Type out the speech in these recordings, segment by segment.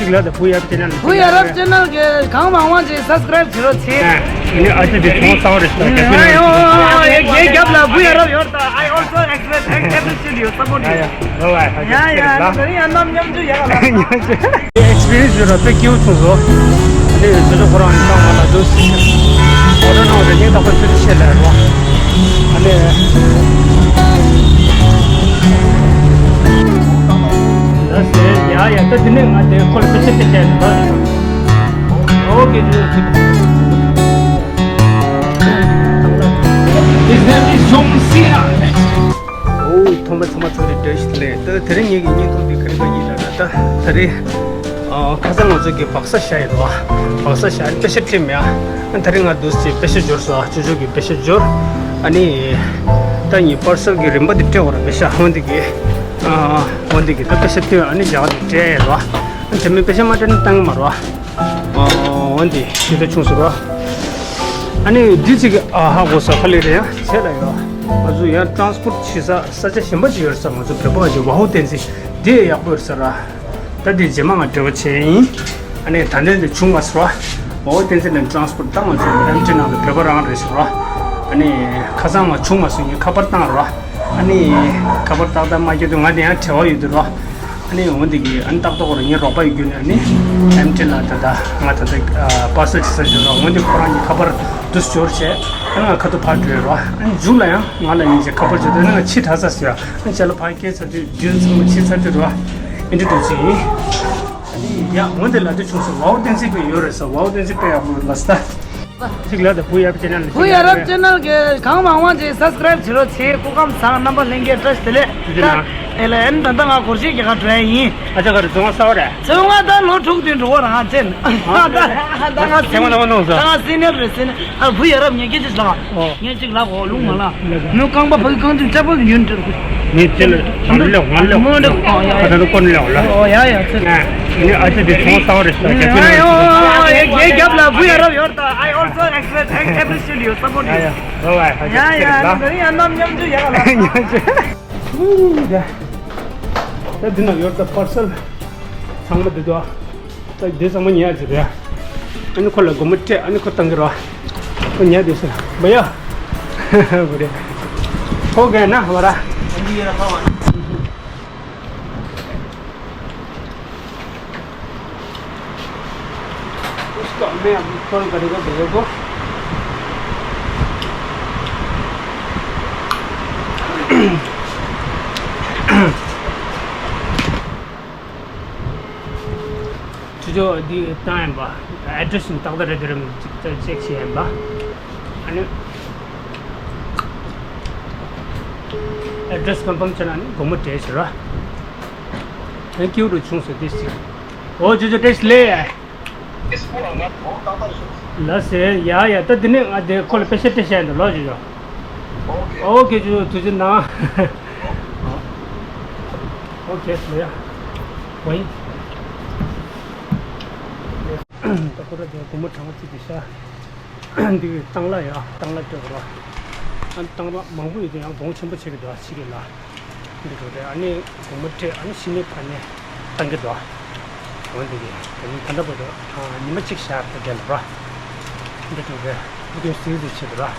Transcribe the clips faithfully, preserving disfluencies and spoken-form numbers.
གཅིག་ལ་དང་བུ་ཡབ་ཅེ་ནལ། བུ་ཡ་རབ་ཅེ་ནལ་གྱི་གང་མང་མང་ཅིག་སབ་སི་ཀ་རེབ་བྱེད་རོགས་བྱེད། ཨ་ནི་ཨ་ཅེ་དེ་ཚོང་ས་བ་རེད་ཤག་རྒྱབ་ཨ་ཡོ་ཡོ་ཡོ་ཡོ། རྒྱབ་ལ་བུ་ཡ་རབ་ཡོད་ད། I also expect and appreciate your support. ཡ་ཡ་ཡ་ཡ་ཡ། ཨེག་སི་པི་རི་ཡན་སི་ཡོད་ར་དཔེ་སྐྱིད་པོ་བྱུང་སོང་། ཨ་ནི་ཅོ་ཅོ་ཁོ་རང་ཡང་ང་ལ་འདུག་སེ་ཨོ་ཌར་གནང་བ་རེད། ངས་ད་ཁོ་ཚོ་ཆེད་ལས་རོགས། ཨ་ནི། ལགས་སེ། ཡ་ཡ། ད་དེ་ནས་ང་དེ་ཁོ་ལ་དཔེ་ཆ་དཔེ་ཆ་ཡ་ལ། ཨོ་ཀེ། His name is John Cena. ཨོ། ཐོག་མ་ཚང་མ་ཚང་རེ་བཀྲ་ཤིས་བདེ་ལེགས། ད་དེ་རིང་ངེད་ཀྱི་བརྙན་ཐུང་འདི་ག་རེ་ག་ཡིན་ལབ་ན། ད་དེ་རིང་ཨ་ཁ་སང་ང་ཚོ་གི་སྦག་ས་བཞག་ཡོད་པ། སྦག་ས་བཞག་ནས་པེ་ཤ་སྤྲད་མེད་ཨ། ད་རིང་ང་འདུག་སེ་པེ་ཤ་འབྱོར་སོང་ཨ། ཅོ་ཅོ་གི་པེ་ཤ་འབྱོར། ཨ་ནི་ད་ངའི་པར་སལ་གི་རིན་པ་དེ་སྤྲད་དགོས་ར། པེ་ཤ་འོ་འདི་གི་ཨ་འོ་འདི་གི་ད་པེ་ཤ་སྟོན། ཨ་ནི་རྒྱ་གར་དུ་སྤྲད་ཡོད་པ། དེ་མིན་པེ་ཤ་མ་སྤྲད་ན་བཏང་གི་མ་རེད་པ། ཨ་འོ་འདི་ཞེ་དྲག་བྱུང་སོང་ར། ཨ་ནི་འདི་ཅིག་ཨ་ཧ་གོ་ས་ཁ་ལེ་རེད་ཡ། བྱས་ལ་ཡོད། ང་ཚོ་ཡང་ཊ་རན་སི་པོར་ཊི་བྱེད་ས་ས་ཆ་གཞན་པ་ཅིག་ཡོད་ས། ང་ཚོ་བོད་པ་ཅིག་ཝ་ཧོ་བསྟན་འཛིན་དེ་ཡག་པོ་ཡོད་ས་ར། ད་དེ་རྗེས་མ་ང་འབྲེལ་བ་བྱས་ཡིན། ཨ་ནི་ད་ལྟ་འདི་བྱུང་མ་སོང་བ། ཝ་ཧོ་བསྟན་འཛིན་ནས་ཊ་རན་སི་པོར་ཊི་ད་ང་ཚོ་ཨེམ་ཊི་ནང་ལ་བོད་པ་རང་རེད་ཟེར་བ། ཨ་ནི་ཁ་སང་ང་བྱུང་མ་སོང་ཡིན། ཁ་པར་བཏང་ར། ཨ་ནི་ཁ་པར་ཏག་ཏག་མ་བརྒྱབ་དུས་ང་དེ་ཡང་བྲེལ་བ་ཡོད་དུས་ར། ཨ་ནི་འོ་འདི་གི་ཨ་ནི་ཏག་ཏག་ཁོ་རང་ངའི་རོགས་པ་ཡི་བརྒྱུད་ནས་ཨ་ནི་ཨེམ་ཊི་ལ་ད་ལྟ་ང་ད་ལྟ་པར་སལ་བྱེད་ས་འབྱོར་ར། འོ་འདི་ཁོ་རང་གི་ཁ་པར་དུ་འབྱོར་བྱས། ཨ་ནི་ང་ཁ་ཐུག་ཕར་འགྲོ་ར། ཨ་ནི་མཇུག་ལ་ཡང་ང་ལ་ཡིན་ཅེས་ཁ་པར་བྱེད་དུས། ཨ་ནི་ང་ཕྱི་དྲགས་ས་ཟེར། ཨ་ནི་ཅ་ལག་ཕར་སྐྱེལ་ཚར་དུས་རྒྱུན་ཚང་མ་ཕྱི་ཚར་དུས་ར། ཨེ་འདྲ་འདུག་ཅིག་ཡིན། ཨ་ནི་ཡ་འོ་འདི་ལ་དུ་བྱུང་སོང་། ཝ་ཧོ་བསྟན་འཛིན་དཔེ་ཡོད་རེད་ས། ཝ་ཧོ་བསྟན་འཛིན་དཔེ་ཡག་པོ་ལ་ས། གཅིག་ལ་དང་བུ་ཡ་རབ་ཅེ་ནལ། བུ་ཡ་རབ་ཅེ་ནལ་གྱི་གང་མང་མང་ཅིག་སབ་སི་ཀ་རེབ་བྱེད་རོགས་བྱེད། སྐུ་ཁམས་བཟང་། རྣམ་པ་ལྷན་རྒྱས་བཀྲ་ཤིས་བདེ་ལེགས། ཅི་ཅི་ན། ཨེ་ལ་ཨན་ད་ལྟ་ང་སྒོར་གཞས་རྒྱག་ག་འགྲོ་ཡ་ཡིན། ཨ་ཅག་ག་རེ་རྫོང་ས་བ་རེད། ཚེ་ང་ད་ལོ་དྲུག་བདུན་འགྲོ་བ་རང་ཅན། ད་ད་ང་ཚེ་ང་ད་ང་སི་ནི་ཡར་རེད། སི་ནི་ཨ་བུ་ཡ་རབ་ངས་སྐད་ཆ་ལ་ངས་ཅིག་ལབ་གོ་ལུང་མ་ལ་མོ་རྐང་པ་ཕ་གི་རྐང་མགྱོགས་ཅག་པོ་གི་ཡོད་འདྲ། ངས་ཅི་ལ་ང་ལ་ང་ལ་མོ་འདྲ། ཨ་ད་ནི་ཀོན་ལ་ལ། ཨོ་ཡ་ཡ་ཚེ། ནི་ཨ་ཅག་དེ་ཚོང་ས་བ་རེད། ཨ་ཡ་ཡ་ཡ་རྒྱབ་ལ་བུ་ཡ་རབ་ཡོད། I also expect and appreciate your support. ཡ་ཡ་རོ་བ་ཡ་ཡ་ཡ་ཡ། ཡ་ཡ་ཡ་ཡ། ད་འདི་ན་ཡོད་ད། པར་སལ་ཚང་མ་འདི་འདུག་ཨ། ད་འདི་ཚང་མ་ཉར་ཅིག་རེད། ཨ་ནི་ཁོ་ལ་སྒོར་མོ་སྤྲད། ཨ་ནི་ཁོ་བཏང་གི་རོ། ཁོ་ཉར་དེ་ཟེར་བ་ཡ། བུ་རེད། ཁོ་ག་ན་བ་ར། उसका मैं अभी कॉल करेगा भैया को। ཅོ་ཅོ་འདི་བཏང་ཡིན་པ། ཨེ་ཌི་རེ་སི་ནི་ཏག་ཏག་རེད་དེ་རེད་མིན་ཅིག་ཅེག་བྱས་ཡིན་པ། ཨ་ནི་ཨེ་ཌི་རེ་སི་ཀོན་ཕརམ་བྱས་ན་ནི་སྒོར་མོ་སྤྲད་ཟེར་ར། ཐེང་ཀིའུ་རུ་བྱུང་སོང་དེ་ཞིག་ཨོ་ཅོ་ཅོ་བཀྲ་ཤིས་བདེ་ལེགས། ལགས་སེ། ཡ་ཡ། ད་འདི་ནས་ང་དེ་ཁོ་ལ་པེ་ཤ་སྤྲད་བཞག་ཡིན་ད་ལོ་ཅོ་ཅོ། ཨོ་ཁེ་ཅོ་ཅོ་ཐུགས་རྗེ་གནང་། ཨོ་ཁེ་ལོ་ཡ། ཝའི། ད་ཁོ་ར་དེ་སྒོར་མོ་གྲངས་ཅིག་དེ་ཤ། འདི་གི་བཏང་གླ་ཡ། བཏང་གླ་སྤྲད་དགོས་ར། ཨ་བཏང་གླ་མང་པོ་ཡོད་དེ་ཡང་གོང་ཆེན་པོ་ཆེ་གི་འདུག་ཨ། ཕྱི་གི་ལ། འདི་འགྲོ་རེད། ཨ་ནི་སྒོར་མོ་སྤྲད། ཨ་ནི་ཕྱི་ནས་ཕ་ནས་བཏང་གི་འདུག་ཨ། འོ་འདི་གི་དེ་ནི་ད་ལྟ་བར་དུ་ཨ་ཉི་མ་གཅིག་བཞག་ད་རྒྱལ་ལ་ར། འདི་འགྲོ་རེད། ཨ་དེ་སིལ་དེ་བྱེད་དུ་ར།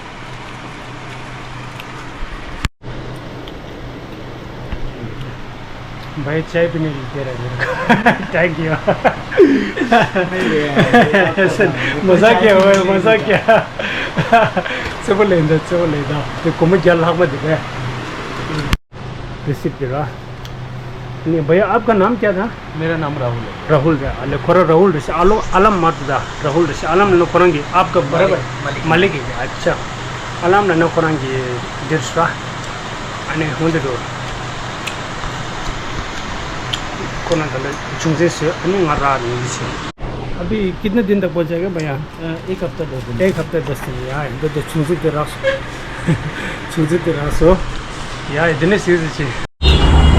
भाई, चाय पीने की दे रहा है मेरे को। Thank you। नहीं रे, ऐसा मजाक किया हुआ है, मजाक किया। ཙི་པོ་ལེན་ད། ཙི་པོ་ལེན་ད། དེ་སྒོར་མོ་བརྒྱ་ལྷག་མ་དེ་རེད། रिसीप्ट दे रहा। नहीं भैया, आपका नाम क्या था? मेरा नाम राहुल है। राहुल है। अले, खोरा राहुल ऋषि, आलो, आलम मार दा, राहुल ऋषि, आलम लो खोरंगी, आपका बराबर? मालिक, मालिक। मालिक है। अच्छा। आलम ना खोरंगी दिर्शा। अने हुंदे दो। कोना दले चुंगजे से, अने ङारा नहीं से। अभी कितने दिन तक पहुंच जाएगा भैया? अ, एक हफ्ता दस दिन। एक हफ्ता दस दिन, या, इधर तो छुंजुक दे रासो। छुंजुक दे रासो। या, इतने सीरियस छे।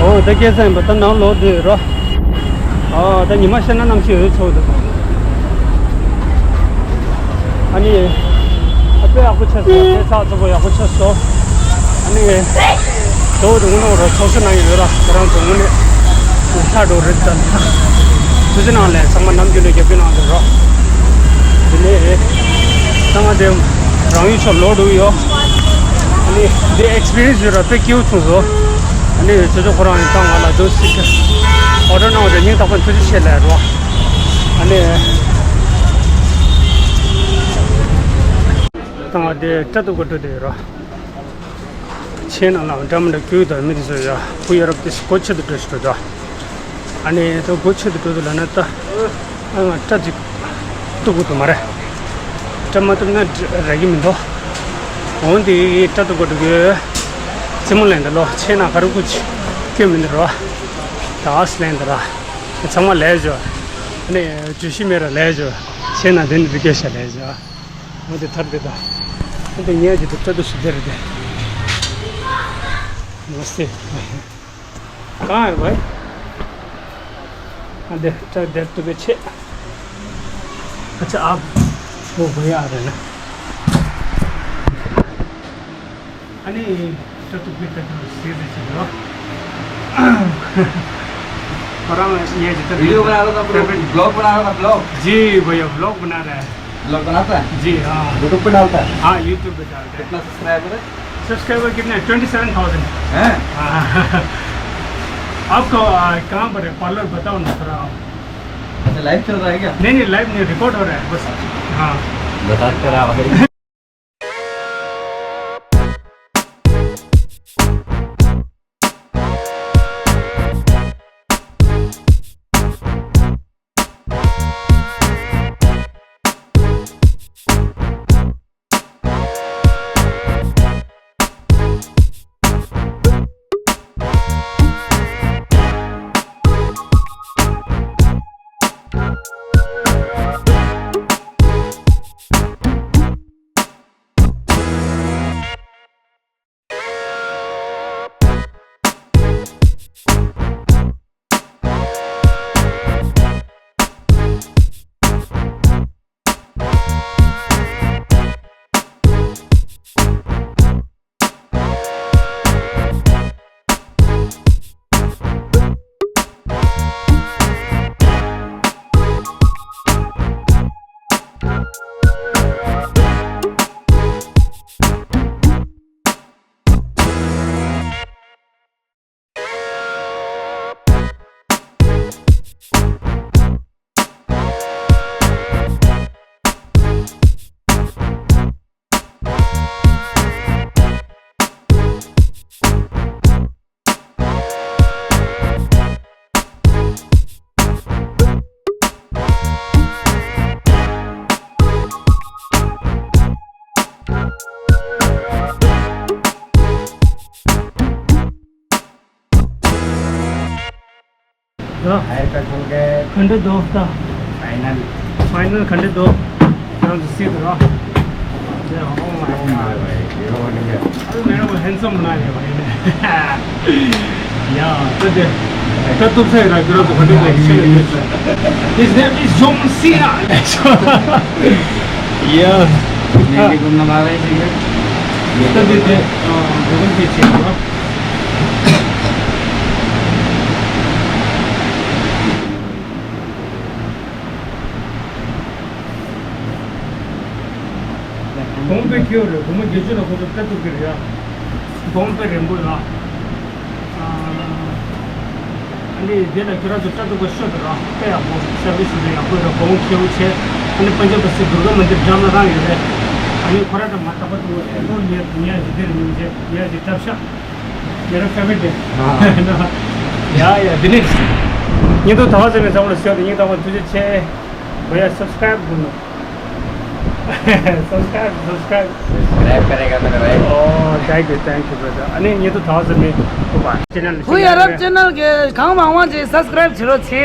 ओ, तो कैसा है? बता ना, लो दे रो। ओ, तो निमा शना नाम से हो, छोड़ दो। अनि, अबे, आपको छह सौ, छह सात सौ को आपको छह सौ। अनि, तो, तो, उन्होंने रो, छह सौ नहीं हो रहा, तो, उन्होंने उठा दो, रेट चलता। ཐུགས་རྗེ་གནང་ལགས། ཚང་མ་ནམ་རྒྱུན་ནས་རྒྱབ་སྐྱོར་གནང་བར་རོགས། དེ་ནས་ཚང་མ་དེ་རང་ཡུལ་ཕྱོགས་ལོག་འགྲོ་གི་ཡོད། ཨ་ནི་འདི་ཨེགསི་པི་རི་ཡན་སི་ཡོད་ར་དཔེ་སྐྱིད་པོ་བྱུང་སོང་། ཨ་ནི་ཅོ་ཅོ་ཁོ་རང་ཡང་ད་ང་ལ་འདུག་སེ་ཨོ་ཌར་གནང་བ་དེ་སྙིང་ཐག་པ་ནས་ཐུགས་རྗེ་ཆེ་ལབ་རོགས། ཨ་ནི་ད་ང་དེ་སྐྲ་གཏུབ་ག་འགྲོ་བསྡད་ཡོད་རོགས། ཆེ་ནང་ལ་འདྲ་མི་འདྲ་སྐྱུག་དང་མི་དེ་ཚོ་ཡ་ཕུ་ཡ་རབས་དེ་སྒོ་ཕྱེ་དུ་འགྲོ་ཞིག་འགྲོ་དོ། ཨ་ནི་ད་སྒོ་ཕྱེ་དུ་འགྲོ་དུ་ལ་ན་ད་ཨ་ང་སྐྲ་ཅིག་གཏུབ་དགོས་འདུག་མ་རེད། སྐྲ་མ་གཏུབ་ན་རག་གི་མི་འདུག་འོན་ཏེ་སྐྲ་གཏུབ་དགོས་འགྲོ་གི། རྩེད་མོ་ལེན་ད་ལོ་ཆེ་ན་ག་རུ་ཀུ་ཅི་སྐྱོན་མི་འདུག་རོ། ད་ཨ་སི་ལེན་ད་ར་ཚང་མ་ལས་ཞོ། ཨ་ནི་བརྗོད་གཞི་མེད་ར་ལས་ཞོ། ཆེ་ན་དེ་ནི་རི་སྐད་ཤ་ལས་ཞོ། འོ་དེ་ཐར་དེ་དང་། འོ་དེ་ཉལ་གྱི་དུ་སྐྲ་དུ་སུ་དེ་རེད་དེ། नमस्ते। कहाँ है भाई? हाँ, देख, देख तो पीछे। अच्छा, आप वो भैया आ रहे हैं ना? अरे, तो तू भी कर दो, सीधे चलो। और हम ये जितना वीडियो बना रहा था, ब्लॉग बना रहा था, ब्लॉग। जी भैया, ब्लॉग बना रहा है। ब्लॉग बनाता है? जी हाँ। यूट्यूब पे डालता है? हाँ, यूट्यूब पे डालता है। कितना सब्सक्राइबर है? सब्सक्राइबर कितने हैं? Twenty seven thousand. हैं? हाँ। आपको, आ, कहाँ पर है पार्लर, बताओ ना थोड़ा। अच्छा, लाइव चल रहा है क्या? नहीं, नहीं, लाइव नहीं, रिकॉर्ड हो रहा है बस। हाँ। बताते रहा भाई। ཧེར་ཀ་ཊི་ཐོག་གི་ཁ་འདྲ་དོ་ད། ཕའི་ནལ། ཕའི་ནལ་ཁ་འདྲ་དོ། རང་ཚོ་སྲིད་དུ་རོ། Oh my God. Oh my God. ཨ་ནི་རང་ཧན་སམ་ན་ཡོད་པ་ཡིན། ཡ། ད་དེ། ད་སྟོབས་ཆེ་ར་ཁྱོད་རང་ཚོ་ག་འདྲ་དེ་ཤེས་ཡོད། His name is John Cena. ཡ། ནས་འདི་ཀུན་ནམ་ཨ་བའི་ཞིག་ཡོད། ད་དེ་དེ། ཨ། འགྲོ་གི་དེ་བྱེད་དགོས། གོང་དཔེ་ཁེའུ་རེད། སྒོར་མོ་བརྒྱད་ཅུ་ལ་ཁོ་ཚོ་སྐྲ་གཏུབ་ཀྱི་རེད་ཡ། གོང་དཔེ་རན་པོ་ཡ། ཨ་ནི་དེ་ལ་ཁྱོད་རང་ཚོ་སྐྲ་གཏུབ་པ་ཤོད་དང་ར་དཔེ་ཡག་པོ་སར་བི་སི་ཞིག་ཡག་པོ་ར། གོང་ཁེའུ་ཆེ། ཨ་ནི་པན་ཇབ་པ་སི་དུར་ག་མན་དིར་འགྲམ་ལ་རང་ཡོད་རེད། ཨ་ནི་ཁོ་ར་ད་མ་ཐག་པ་དུ་ཨེ་ནོ་ཉེ་ཉེ་ཞིག་དེ་རེད་མིན་ཆེ་ཉེ་ཞིག་སྐྲ་ཤ། You're a favorite. ཡ་ཡ་དེ་ནི། ཉིན་ཐོ་ཐ་བ་ཟེར་བའི་ཚང་མ་ལ་ཞོག་དེ་ཉིན་ཐ་བ་ཐུགས་རྗེ་ཆེ། བོ་ཡ་སབ་སི་ཀ་རའིབ་དགོས་ནོ། སབ་སི་ཀ་རའིབ་སབ་སི་ཀ་རའིབ། Subscribe करेगा तो करेगा। Oh, thank you, thank you, brother. ཨ་ནི་ཉིན་ཐོ་ཐ་བ་ཟེར་མི་ཁུ་པ་ཅེ་ནལ་ཕུ་ཡ་རབ་ཅེ་ནལ་གི་གང་མང་མང་ཅིག་སབ་སི་ཀ་རའིབ་བྱེད་རོགས་བྱེད།